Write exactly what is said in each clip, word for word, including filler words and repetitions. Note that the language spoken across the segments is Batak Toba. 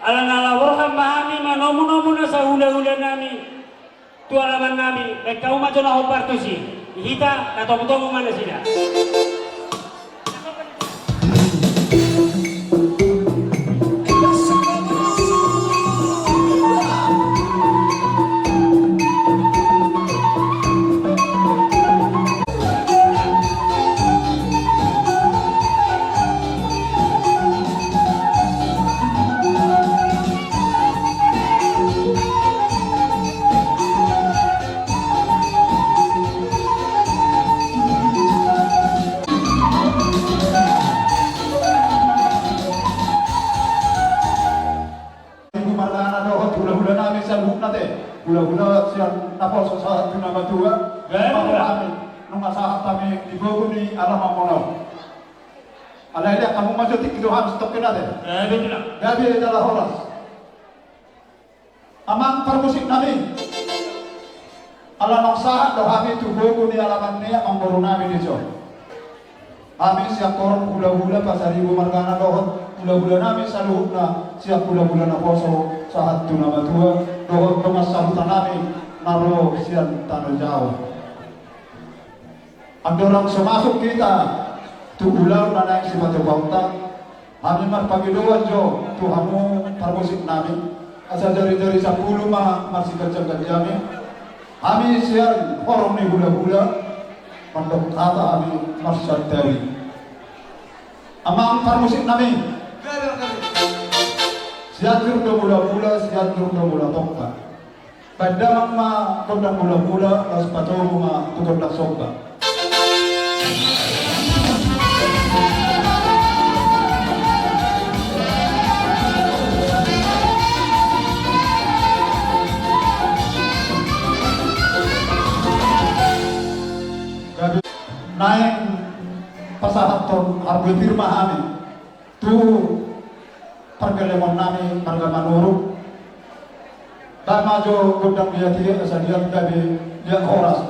Ala na laho roha ma hami manomu-nomu nasa hulahula nami tu alaman nami, baen hamu ma jo na hombar tusi, hita na togu-togu ma nasida. Ibu margana dohot hulahula nami saluhutna te, hulahula sian naposo sahat tu na matua. Gabe, nunga sahat hami di bogu ni alaman muna on. Alai dia hamu ma jo tingki do hami sitongkin ate. Gabe, jala horas. Amang parmusik nami, ala nunga sahat do hami tu bogu ni alaman ni amangboru nami dison. Hami sian horong hulahula Pasaribu margana dohot hulahula nami saluhutna sian hulahula naposo sahat tu na matua dohot dongan sahuta nami na ro sian Tano Jawa. Andorang so masuk hita tu ulaon na naeng sipatupaonta, hami marpangidoan jo tu hamu parmusik nami, asa jari-jari sampulu ma marsiganjang-ganjang i. Hami sian horong ni hulahula mandok hata hami marsantabi. Amang parmusik nami, Sianjur do mula-mula, Sianjur do mula tongka. Baen damang ma gondang mula-mula, laos patogu ma tu gondang somba. Gabe naeng pasahathon harbue pir ma hami tu pargellengon nami marga Manurung. Baen ma jo gondang liat i asa liat gabe liat horas.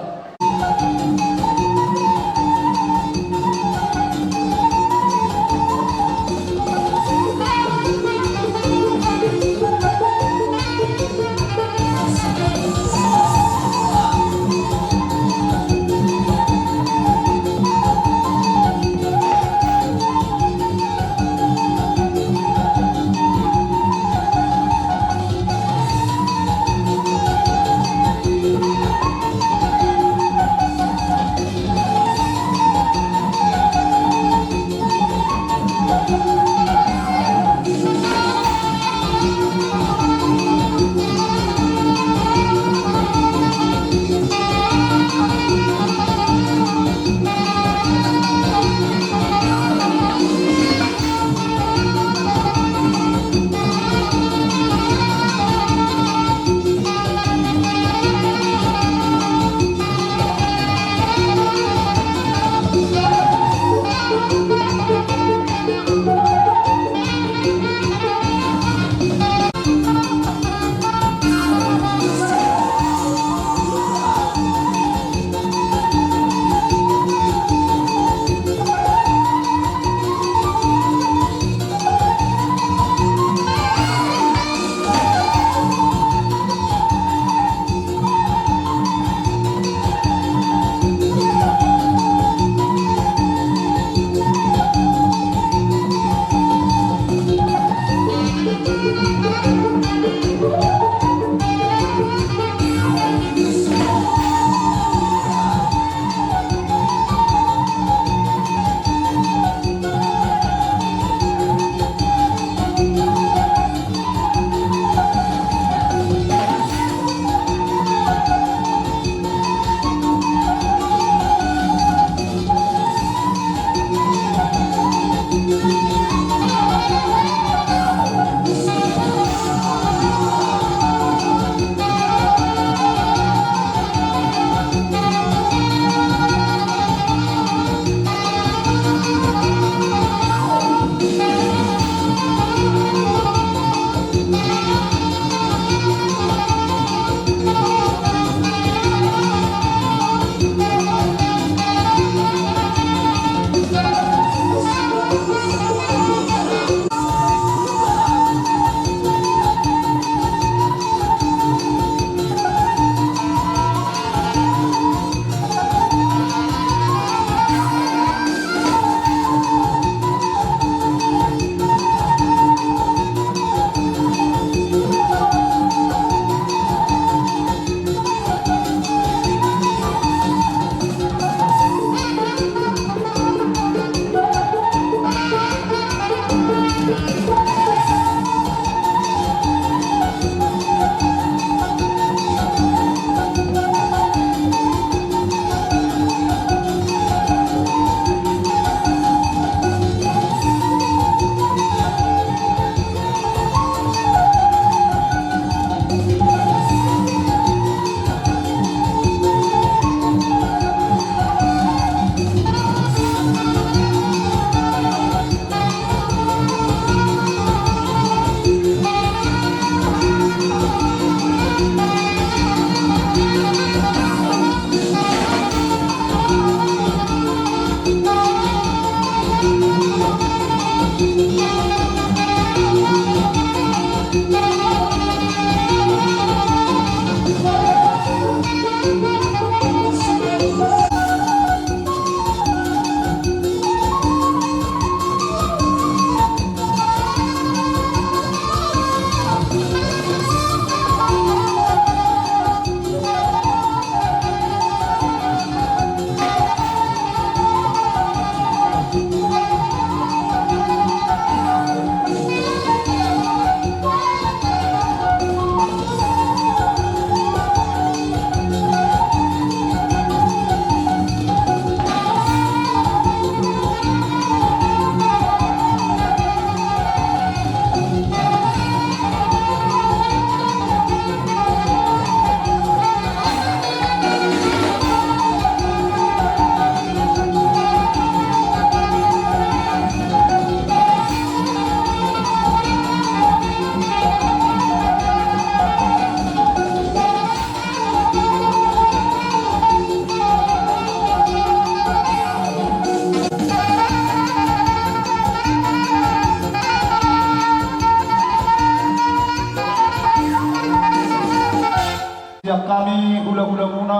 Hami hulahulamuna,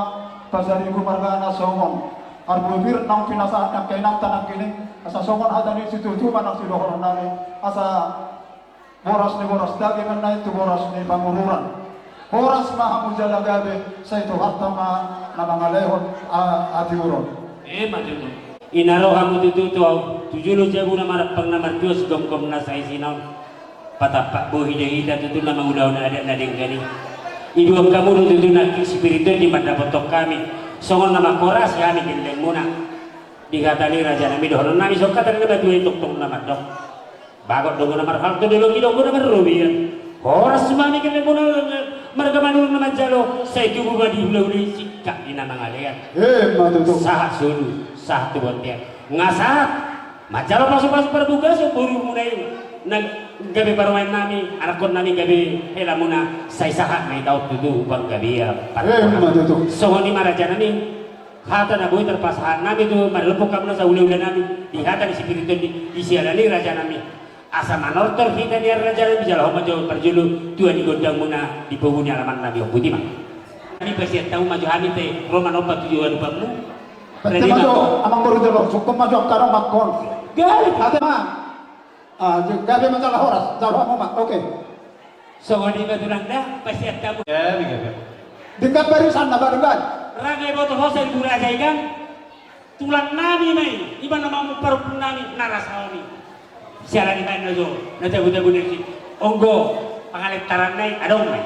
Pasaribu margana songon Arborio pir naung pinasahat ni angka inanta nangkining, asa songon hata ni situtu ma na sidohonon nami, asa boras ni boras daging ma i tu boras ni pangururan. Horas ma hamu jala gabe, sai Tuhanta ma na mangalehon a-, hatiuron. Emma tutu. Ina ro hamu tutu tu ahu, tu jolo jabu na marampang na martua, sigomgom na saisi na on. Patampak bohi do hita tutu na mangulahon adat na denggan i. Iduan hamu do tutu nangkin sipiritu di mandapothon hami. Songon na mangkorasi hami gellengmuna. Di hata ni raja nami dohonon nami, songon hata ni na matua i tongtong na mandok. Bagot do na marhalto, dolok i do na marrobean. Horas ma hami gellengmuna marga Manurung na manjalo, sai tubu ma di hulahula i singkat di na mangalean. Emma tutu. Sahat solu, sahat tu bontean. Nga sahat manjalo pasupasu parbagason borumuna i. Na gabe parumaen nami, anakkon nami gabe helamuna, sai sahat ma hita on tutu panggabean. Emma tutu. Songon i ma raja nami. Hata na boi tarpasahat nami tu mangalean hamu na sahulahula nami di hata ni sipiritu on di siala ni raja nami. Asa manortor hita di ari raja nami, jala ho ma jo parjolo tua ni gondangmuna di pogu ni alaman nami on, boti ma. Nami pasiat hamu ma jo hami te ro manomba tu adopanmu. Boti ma jo amangboru jolo, sungkun ma jo angka dongan on. Gabe. Ate ma. Ah, jo, gabe ma jala horas, jala horas ma, oke. Songon i ma tulang da, pasiat hamu. Gabe, gabe. Denggan barisan na baru kan. Rage boto hosa di buraja ikan. Tulang nami ma i, iba na mamung parungkun nami, na rasaon i. Siala ni baen na jo, na jabu-jabu na i. Onggo, pangaletaran na i, adong ma i.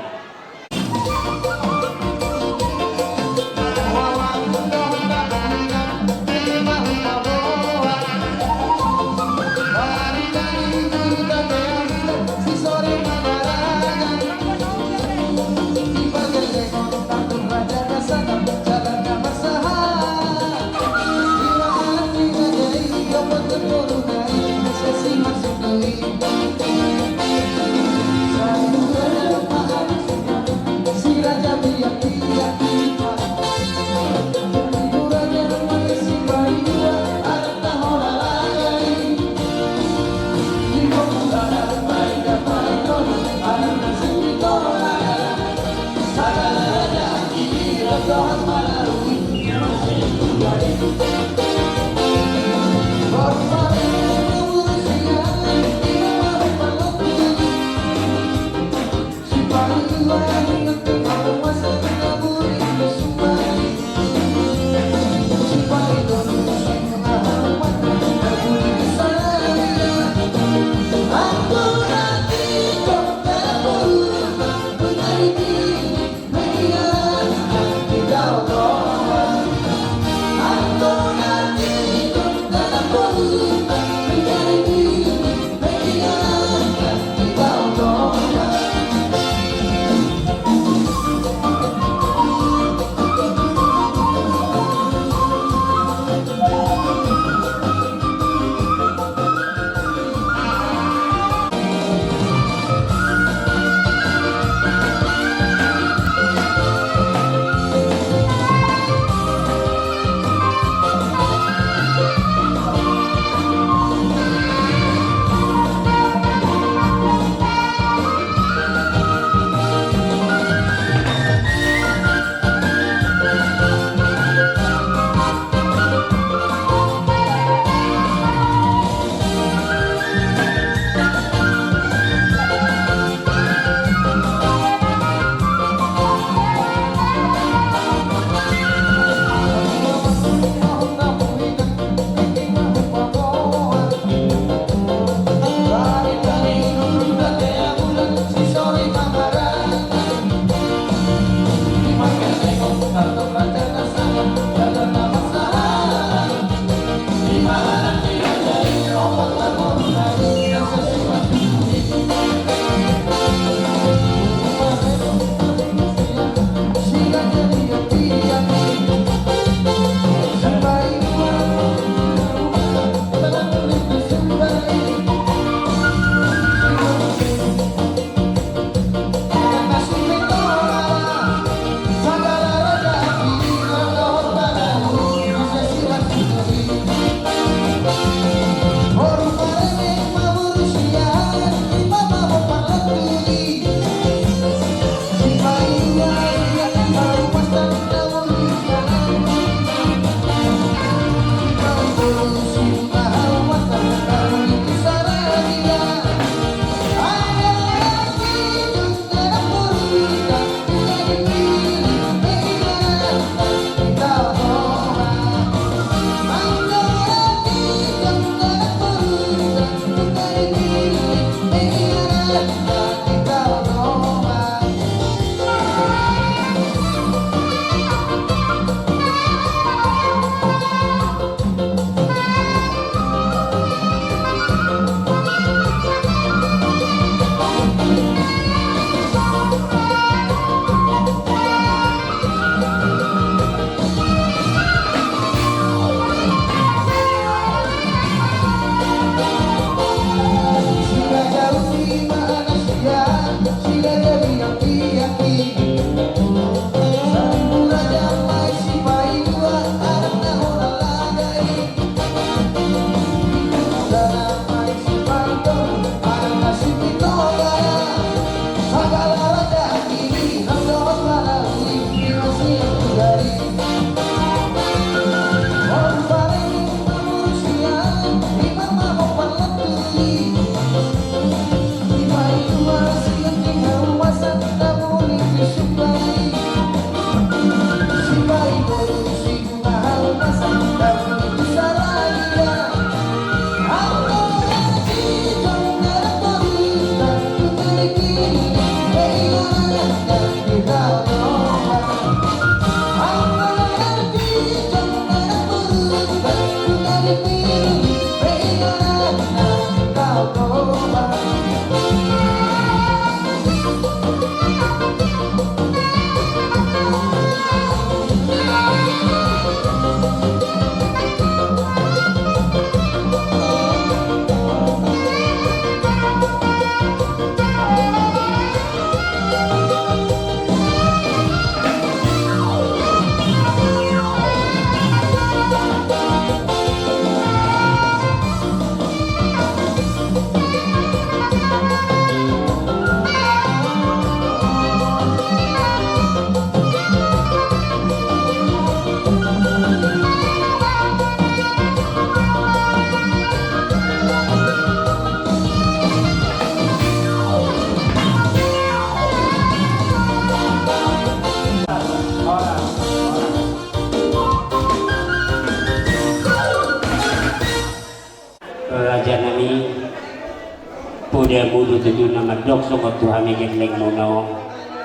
Tutu na mandok songon tu hami gellengmuna on,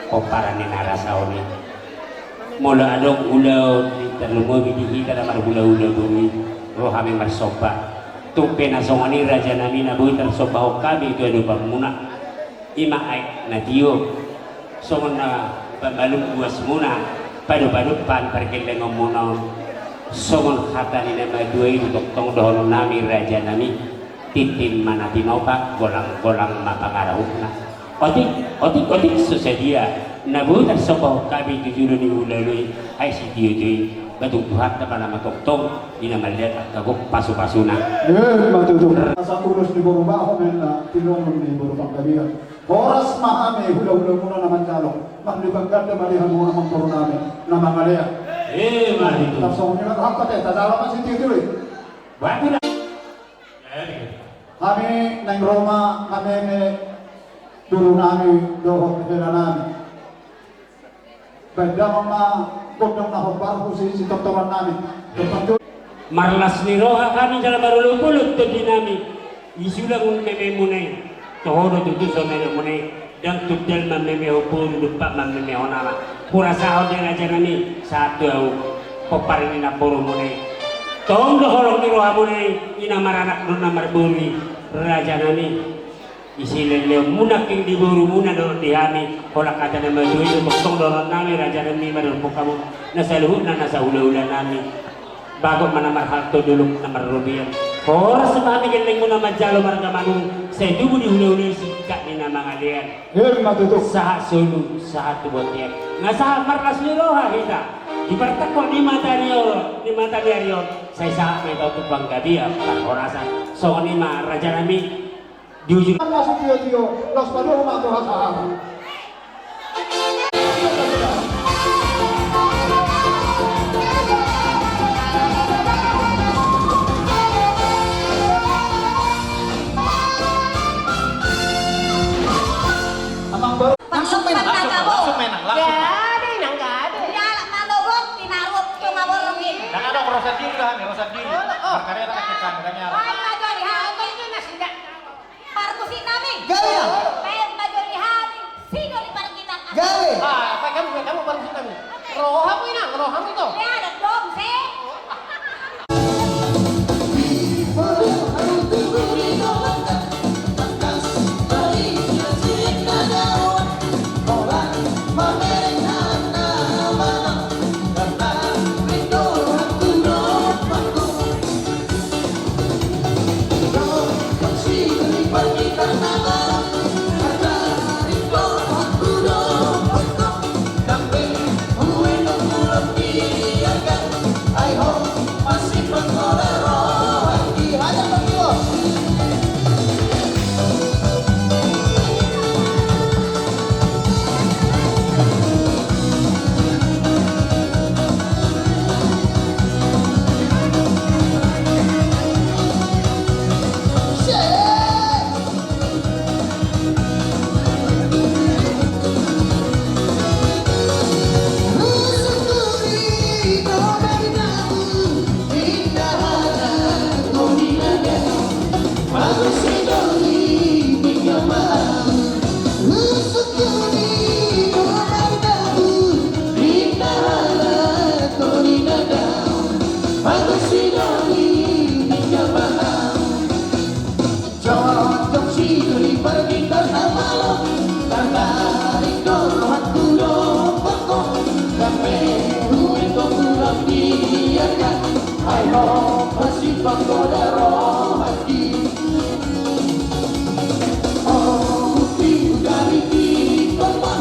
pomparan ni na rasaon i. Molo adong ulaon ni tarlumobi di hita na marhulahula boru i, ro hami marsomba. Tung pe na songon i rajanami na boi tarsombahon hami tu adopanmuna. I ma aek na tio, songon na pamalum buasmuna, padopadopan pargellengonmuna on. Songon hata ni na matua i do tongtong dohononnami rajanami. Tintin ma na tinopa, golanggolang ma pangarahutna. Otik, otik, otik, so sadia na boi tarsombahon hami tu jolo ni hulahula i, ai sitiotio i. Ba tung Tuhanta ma na matongtong di na mangalean angka gok pasupasuna. Emma tutu. Asa ulos ni boru Baho ma na tinonun ni boru Panggabean. Horas ma hami hulahulamuna na manjalo. Marlipatganda ma di hamu amangborunami na mangalean. Emma tutu. Tarsongon i ma rohanta, tajalo ma sitiotio i. Batu na. Hami naeng ro ma, hami eme, borunami dohot helanami. Baen damang ma gondang na hombar tu sitortorannami. Marlas ni roha hami jala marolopolop tondinami. Isulang mememuna i. Toho do tutu so mememuna i. Ndang tundal mamemehon boru, dompak mamemehon ama. Hurasahon do rajanami, sahat tu ahu, pomparan ni namborumuna i. Tong do holong ni rohamuna i, i na maranak dohot na marboru i, rajanami. Isi leleonmuna nangkin di borumuna dohot di hami, holan hata na matua i do tongtong dohononnami rajanami, madungkon hamu na saluhutna na sahulahulanami. Bagot ma na marhalto, dolok na marrobean. Horas ma hami gellengmuna manjalo marga Manurung, sai tubu di hulahula i singkat ni na mangalean. Emma tutu. Sahat solu, sahat tu bontean. Nga sahat marlas ni roha hita di partangkok ni mata ni o-, ni mata ni ari on, sai sahat ma hita tu panggabean parhorasan. Songon i ma rajanami. Di ujung. Langsung tio-tio, laos padomu ma tu hasahatan. Langsung menang, langsung, langsung menang, langsung menang. Gade, nang gade. Dia anak mabobot, tinarup, cuma borong ini. Nang ada rosa diri lah, rosa diri. Oh, oh. Berkarya lah, kita, kita. Wah, itu aja, lihat. Apa itu nasi, nggak? Parmusik nami. Gaya. Pembagian di hami. Sino di parkitan. Gaya. Ah, apa kamu, kamu parmusik nami? Rohamu inang, rohamu itu. Ya, ada dong, sih. Jotjot sidoli pargitar na malo, tartarik do rohangku dohot ho. Gabe huetongku lam di biarkan, ai ho masipagodang rohangki. Oh, bukti dari di kota.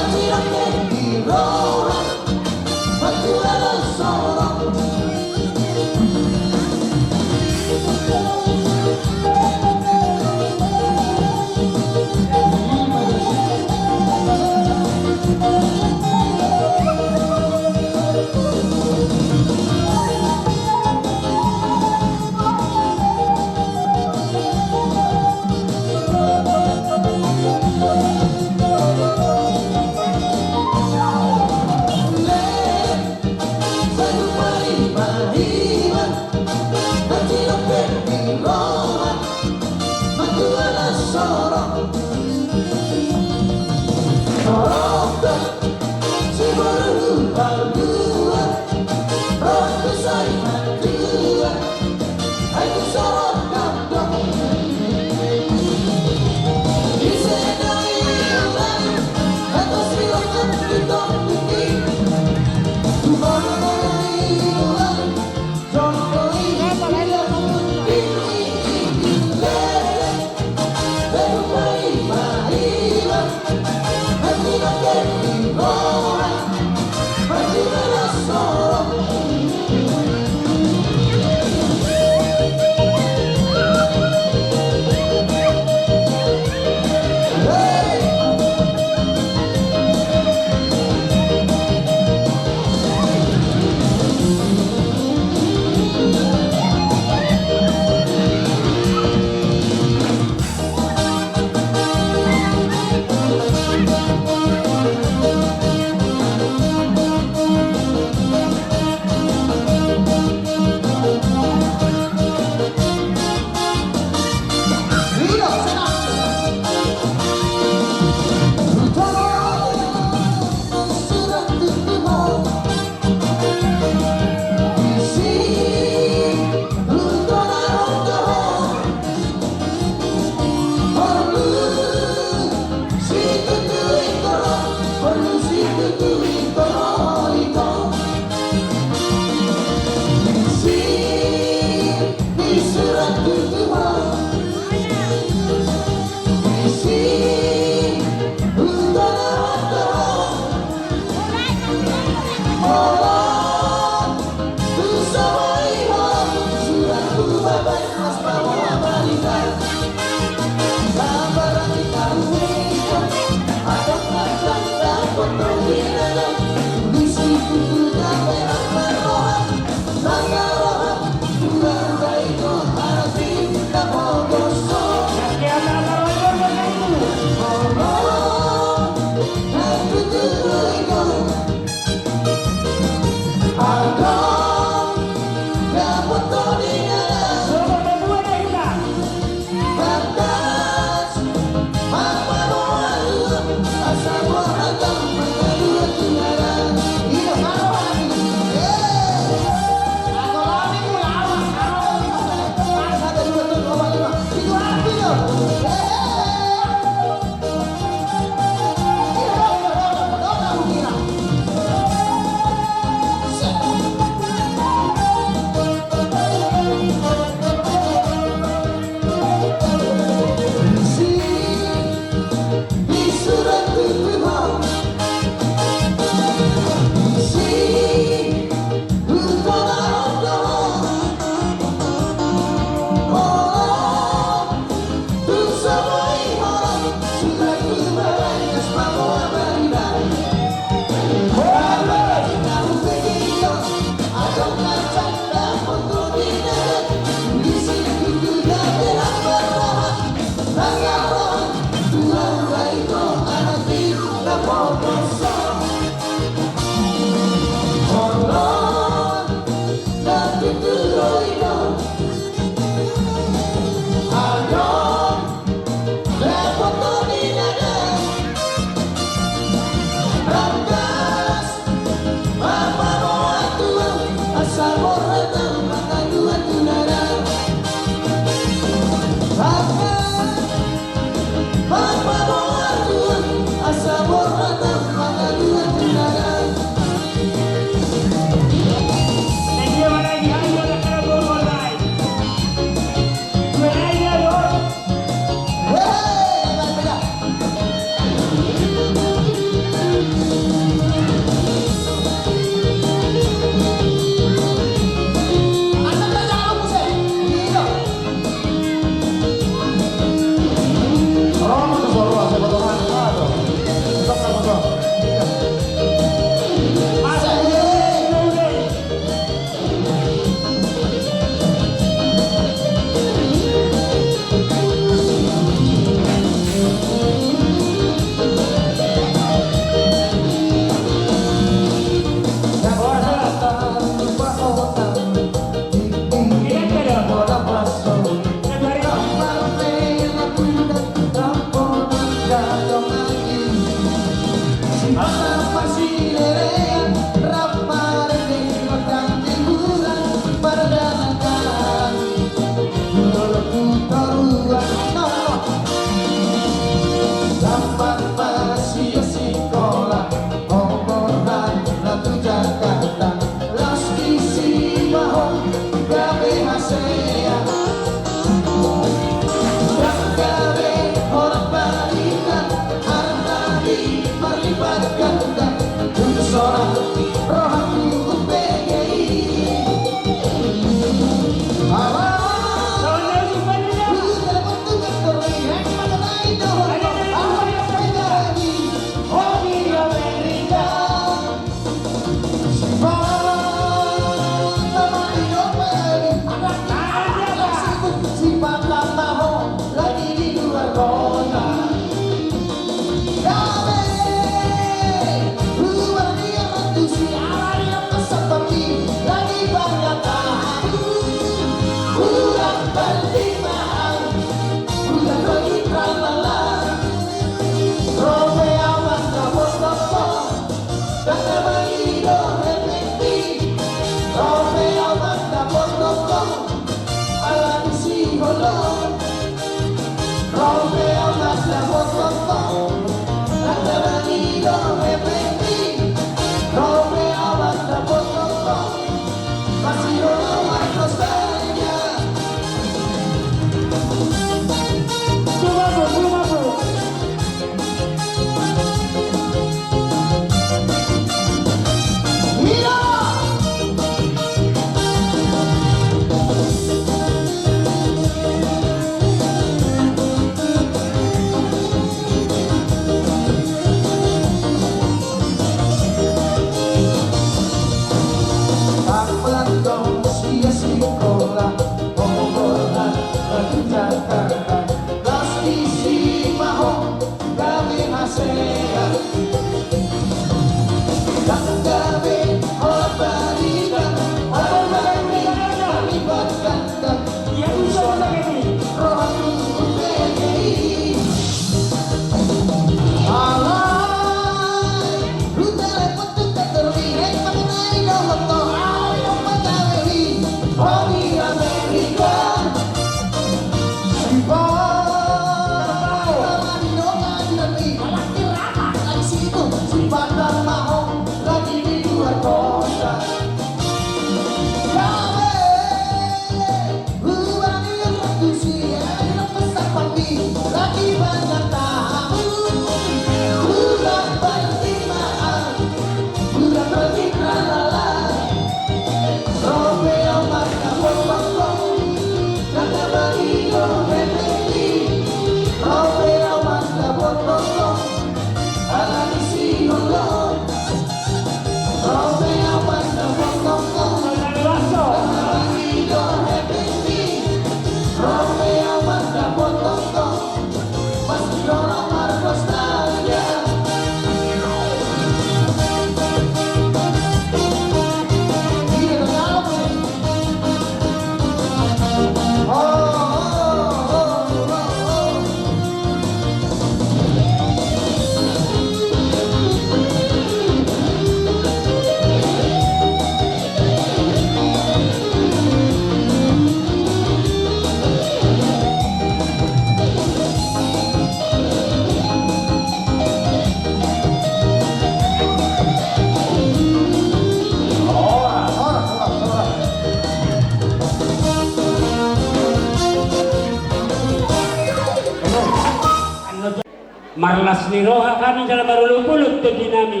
Marlas ni roha hami jala marolopolop tondi nami.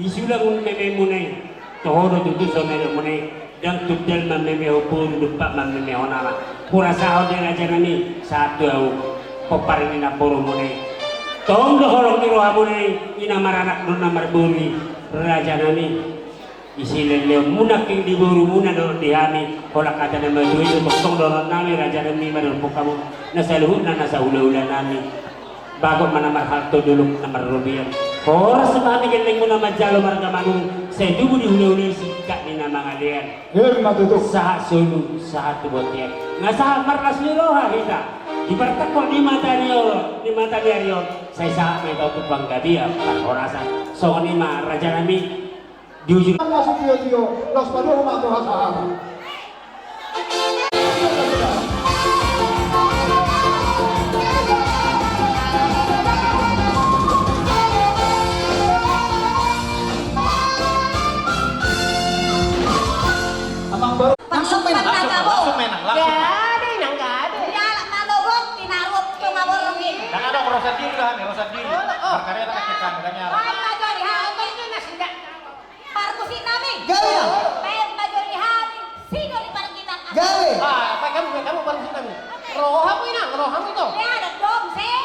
Isulang mememuna i. Toho do tutu sonari muna i. Ndang tunggal mamemehon boru dompak mamemehon ama. Hurasahon di raja nami sahat tu ahu pomparan ni namboru muna i. Tong do holong ni roha muna i, ina maranak dohot na marboru i, raja nami. Isi lelehon muna nangkin di boru muna dohot di hami, holan hata na matua i do tongtong dohonon nami raja nami, madungkon hamu na saluhutna na sahulahula nami. Bagot ma na marhalto, dolok na marrobean. Horas ma hami gelleng muna manjalo marga Manurung, sai tubu di hulahula i singkat ni na mangalean. Ima tutu. Sahat solu, sahat tu bontean. Nga sahat marlas ni roha hita di partangkok ni mata ni ari on, ni mata ni ari on, sai sahat ma hita tu panggabean parhorasan. Songon i ma raja nami. Di ujung. Laos tio-tio, laos padomu ma tu hasahamu. Amang baru. Langsung main, langsung, langsung main, langsung. Gade, nang gade. Ya, anak manogot, tinarup, cuma borong ini. Nang ada rosak diri lah, nih, rosak diri. Oh, oh. Berkarya lah, kita, kita nyala. Oh, Pak Joni, ha, apa itu nasi, nggak? Parmusik nami. Gabe. Pem bajoni hami. Sino ni parmusik nami. Gabe. Ah, apa kamu, kamu parmusik nami? Rohamu inang, rohamu itu. Ya, ada dong, sih.